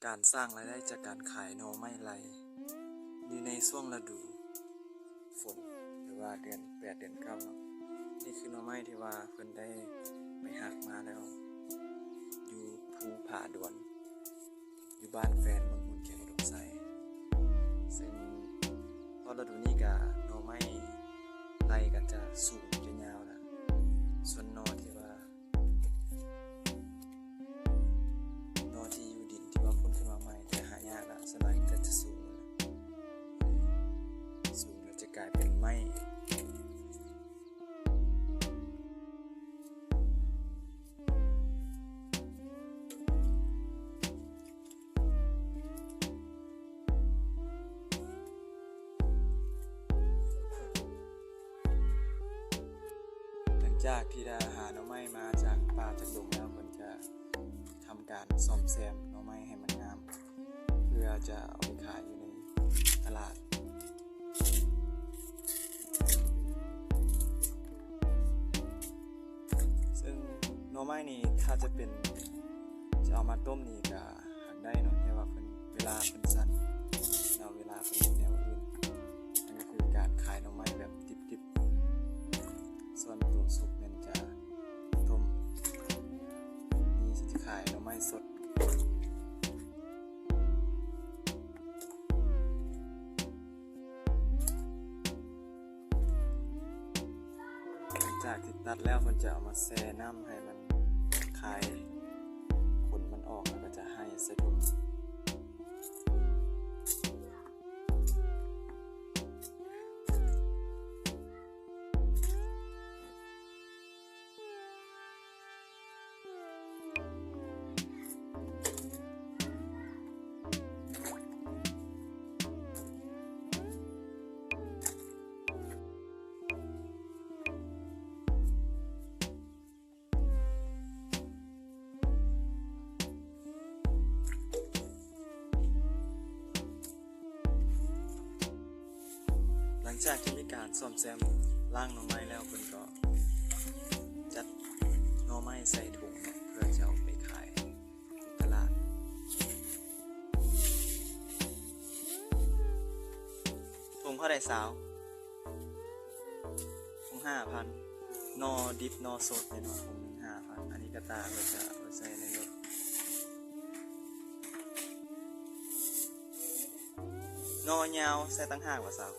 ການສ້າງລາຍໄດ້ຈາກການຂາຍໜໍ່ໄມ້ໄລ່ຢູ່ໃນຊ່ວງລະດູຝົນ ຫຼືວ່າເດືອນແປດເດືອນເກົ້າເນາະ. ນີ້ຄືໜໍ່ໄມ້ທີ່ວ່າເພິ່ນໄດ້ໄປຫັກມາແລ້ວ ຢູ່ພູຜາດວນ ຢູ່ບ້ານແຟນ ເມືອງໂພນແກ້ວ ອຸດົມໄຊ. ເຊິ່ງຮອດລະດູນີ້ກະໜໍ່ໄມ້ໄລ່ກະຈະສູງຈະຍາວລະ ສ່ວນໜໍ່ທີ່ວ່າ ໜໍ່ທີ່ຢູ່ດິນທີ່ວ່າພຸ້ນຂຶ້ນມາໃໝ່ຈະຫາຍາກລະ ສ່ວນຫຼາຍກະຈະສູງ ສູງລະຈະກາຍເປັນໄມ້. ຫຼັງຈາກທີ່ໄດ້ຫາໜໍ່ໄມ້ມາຈາກປ່າຈາກດົງແລ້ວ ເພິ່ນຈະທຳການສ້ອມແຊມໜໍ່ໄມ້ໃຫ້ມັນງາມ ເພື່ອຈະເອົາໄປຂາຍຢູ່ໃນຕະຫຼາດ. ເຊິ່ງໜໍ່ໄມ້ນີ້ຖ້າຈະເປັນ ຈະເອົາມາຕົ້ມນີ້ກະຫາກໄດ້ເນາະ ແຕ່ວ່າເພິ່ນ ເວລາເພິ່ນສັ້ນເນາະ ເວລາເພິ່ນເຮັດແນວອື່ນ. ອັນນີ້ຄືການຂາຍໜໍ່ໄມ້ແບບດິບໆ ສ່ວນໂຕສຸກແມ່ນຈະຕົ້ມ. ນີ້ຊິຂາຍໜໍ່ໄມ້ສົດ. ຫຼັງຈາກທີ່ຕັດແລ້ວ ເພິ່ນຈະເອົາມາແຊ່ນ້ຳໃຫ້ມັນຄາຍຂົນມັນອອກ ແລ້ວກໍຈະໄຫ້ໃສ່ຖົງ. ຫຼັງຈາກທີ່ມີການສ້ອມແຊມລ້າງໜໍ່ໄມ້ແລ້ວ ເພິ່ນກໍຈັດໜໍ່ໄມ້ໃສ່ຖົງເນາະ ເພື່ອຈະເອົາໄປຂາຍຢູ່ຕະຫຼາດ. ຖົງເທົ່າໃດສາວ? ຖົງຫ້າພັນ. ໜໍ່ດິບໜໍ່ສົດເນາະ ຖົງໜຶ່ງຫ້າພັນ. ອັນນີ້ກະຕ່າເພິ່ນຈະເອົາໄປໃສ່ໃນລົດ. ໜໍ່ຍາວໃສ່ຕ່າງຫາກບໍ່ສາວ?